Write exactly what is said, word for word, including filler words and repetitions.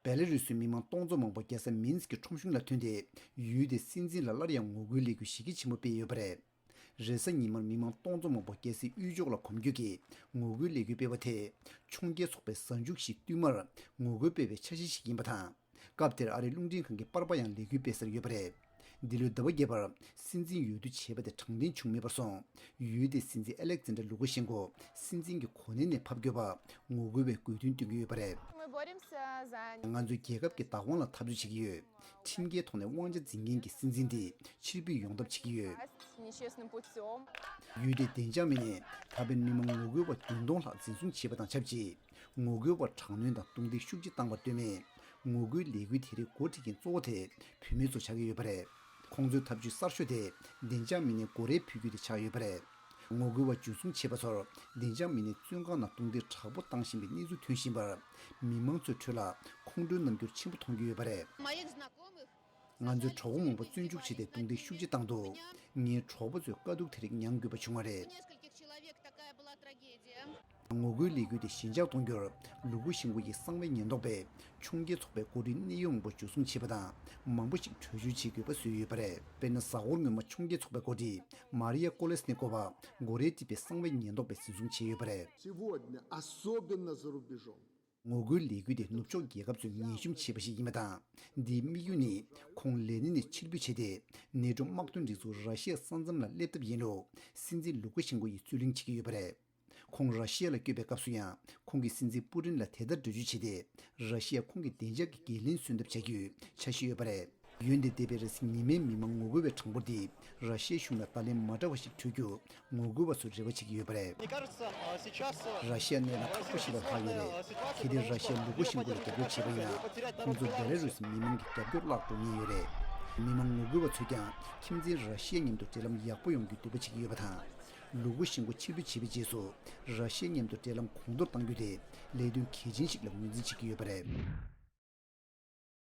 བེ་ལ་རུས་སུའི་མི་མང་སྟོང་ཚོ་མང་པོ་རྒྱལ་ས་མིན་སི་ཀི་ཁྲོམ་གཞུང་ལ་ཐོན་ཏེ། ཡུལ་དེའི་སྲིད་འཛིན་ལ་སླར་ཡང་ངོ་རྒོལ་ལས་འགུལ་གཞི་རྒྱ་ཆེན་པོ་སྤེལ་ཡོད་པ་རེད། རེས་གཟའ་ཉི་མར་མི་མང་སྟོང་ཚོ་མང་པོ་རྒྱལ་སའི་དབུས་ཕྱོགས་ལ་གོམ་བགྲོད་ཀྱིས་ངོ་རྒོལ་ལས་འགུལ་སྤེལ་བ་དེ། ཕྱོགས་འགལ་ཚོགས་པའི་གཟའ་མཇུག་ཞིག་བསྟུད་མར་ངོ་རྒོལ་སྤེལ་བའི་འཆར་གཞི་ཞིག་ཡིན་པ་དང་། སྐབས་དེར་ཨ་རིའི་རླུང་འཕྲིན་ཁང་གི་པར་པ་ཡང་ལས་འགུལ་སྤེལ་སར་ཡོད་པ་རེད། འདི་ལོའི་ཟླ་བ་བརྒྱད་པར་སྲིད་འཛིན་འོས་བསྡུ་བྱས་པ་དེ་དྲང་བདེན་བྱུང་མེད་པར་སོང་། ཡུལ་དེའི་སྲིད་འཛིན་ཨ་ལེག་ཛན་ཌར་ལུ་ཀ་ཤེན་ཀོ་སྲིད་འཛིན་གྱི་གོ་གནས་ནས་ཕབ་དགོས་པ་ངོ་རྒོལ་བས་དགོས་འདུན་བཏོན་གྱི་ཡོད་པ་རེད། Мы боремся за ང་ཚོས་རྒྱལ་ཁབ་ཀྱི་བདག་དབང་ལ་འཐབ་རྩོད་བྱེད་ཀྱི་ཡོད། ཁྲིམས་འགལ་ཐོག་ནས་དབང་ཆ་འཛིན་མཁན་གྱི་སྲིད་འཛིན་དེ་ཕྱིར་འབུད་ཡོང་ཐབས་བྱེད་ཀྱི་ཡོད། власть нечестным путём. ཡུལ་དེའི་བདེ་འཇགས་མི་སྣས་ད་ཕན་མི་མང་ངོ་རྒོལ་བ་བདུན་སྟོང་ལྷག་འཛིན་བཟུང་བྱས་པ་དང་ཆབས་ཅིག་ངོ་རྒོལ་བར་དྲག་གནོན་དང་རྡུང་རྡེག་ཤུགས་ཆེ་བཏང་བར་ལྟོས་མེད། ངོ་རྒོལ་ལས་འགུལ་དེ་རིགས་འགོ་ཁྲིད་མཁན་གཙོ་བོ་དེ་བུད་མེད་ཚོ་ཆགས་ཀྱི་ཡོད་པ་རེད། ཁོང་ཚོའི་ཐབས་ཇུས་གསར་ཤོས་དེ་བདེ་འཇགས་མི་སྣས་སྒོ་རའི་ཕུད་རྒྱུ་དེ་ཆགས་ཡོད་པ་རེད། ངོ་རྒོལ་བ་འཇུ་བཟུང་བྱས་པ་ཚོར་བདེ་འཇགས་མི་སྣས་བཙོན་ཁང་ནང་རྡུང་རྡེག་དྲག་པོ་བཏང་བཞིན་པའི་གནས་ཚུལ་ཐོན་བཞིན་པར། མི་མང་ཚོའི་ཁྲོད་ལ་ཁོང་ཁྲོའི་རྣམ་འགྱུར་ཆེན་པོ་མཐོང་རྒྱུ་ཡོད་པ་རེད། Моих знакомых ང་ཚོའི་གྲོགས་པོ་མང་པོ་བཙོན་འཇུག་བྱས་ཏེ་རྡུང་རྡེག་ཤུགས་ཆེ་བཏང་འདུག་ངའི་གྲོགས་པོ་ཚོས་དཀའ་སྡུག་དེ་རིགས་མྱང་དགོས་པ་བྱུང་བ་རེད། Нескольких человек такая была трагедия. ངོ་རྒོལ་ལས་འགུལ་དེ་ཞི་འཇགས་གཏོང་རྒྱུར་ལུ་ཀུ་ཤིན་ཀོ་ཡི་གསང་བའི་ཉེན་རྟོག་པས་ཕྱོགས་འགལ་ཚོགས་པའི་འགོ་ཁྲིད་གནད་ཡོད་མང་པོ་འཇུ་བཟུང་བྱས་པ་དང་མང་པོ་ཞིག་བྲོས་བྱོལ་བྱེད་དགོས་པ་བཟོས་ཡོད་པ་རེད། དཔེར་ན་གཟའ་འཁོར་སྔོན་མ་ཕྱོགས་འགལ་ཚོགས་པའི་འགོ་ཁྲིད་མ་རི་ཡ་ཀོ་ལེས་ནི་ཀོ་བ་འགོ་རེད་དེ་པའི་གསང་བའི་ཉེན་རྟོག་པས་འཛིན་བཟུང་བྱས་ཡོད་པ་རེད། Сегодня, особенно за рубежом. ངོ་རྒོལ་ལས་འགུལ་དེ་ནུབ་ཕྱོགས་རྒྱལ་ཁབ་ཚོས་ངན་ཞུམ་བྱས་པ་ཞིག་ཡིན་པ་དང་། འདིའི་དམིགས་ཡུལ་ནི་ཁོང་ལེ་ནིན་ནས་ཕྱིར་འབུད་བྱས་ཏེ། ནེ་ཊོ་དམག་དོན་སྒྲིག་འཛུགས་ར་ཤི་ཡའི་ས་མཚམས་ལ་སླེབས་ཐབས་ཡིན་ལུགས་སྲིད་འཛིན་ལུ་ཀ་ཤིན་ཀོ་ཡིས་རྩོད་གླེང་བྱེད་ཀྱི་ཡོད་པ་རེད། ཁོང་ར་ཤི་ཡ་ལ་བསྐྱོད་པའི་སྐབས་སུ་ཡང་ཁོང་གིས་སྲིད་འཛིན་པུ་ཏིན་ལ་དེ་ལྟར་འགྲེལ་བརྗོད་བྱས་ཏེ། ར་ཤི་ཡ་ཁོང་གི་བདེ་འཇགས་ཀྱི་འགན་ལེན་སོན་ཐབས་བྱ་རྒྱུའི་འཆར་གཞི་ཡོད་པ་རེད། ཡུལ་འདིར་འདས་པའི་རེས་གཟའ་ཉི་མའི་མི་མང་ངོ་རྒོལ་བའི་གྲངས་འབོར་འདི་ར་ཤི་ཡའི་གཞུང་ལ་བརྡ་ལན་མ་འདྲ་བ་ཞིག་འཕྲོད་རྒྱུ་ངོ་རྒོལ་བ་ཚོས་རེ་བ་བྱེད་ཀྱི་ཡོད་པ་རེད། Мне кажется, а, сейчас, а, ར་ཤི་ཡ་གནས་སྟངས་ཁག་པོ་ཞིག་ལ་ལྷག་ཡོད་རེད། གལ་ཏེ་ར་ཤི་ཡས་ལུ་ཀ་ཤིན་ཀོ་ལ་རྒྱབ་སྐྱོར་བྱས་པ་ཡིན་ན། ཁོང་ཚོ་བེ་ལ་རུས་མི་མང་གི་རྒྱབ་སྐྱོར་བརླག་འགྲོ་ཉེན་ཡོད་རེད། མི་མང་ངོ་རྒོལ་བ་ཚོས་ཀྱང་ཁྱིམ་མཚེས་ར་ཤི་ཡ་མཉམ་དུ་འབྲེལ་ལམ་ཡག་པོ་ཡོང་རྒྱུའི་འདུན་པ་བྱེད་ཀྱི་ཡོད་པ་དང་། ལུ་ཀ་ཤིན་ཀོ་ཕྱིར་འབུད་བྱས་པའི་རྗེས་སུ་ར་ཤི་ཡ་མཉམ་དུ་འབྲེལ་ལམ་གོང་མཐོར་གཏང་རྒྱུ་དེ་ལས་དོན་གལ་ཆེན་ཞིག་ལ་ངོས་འཛིན་བྱེད་ཀྱི་ཡོད་པ་རེད།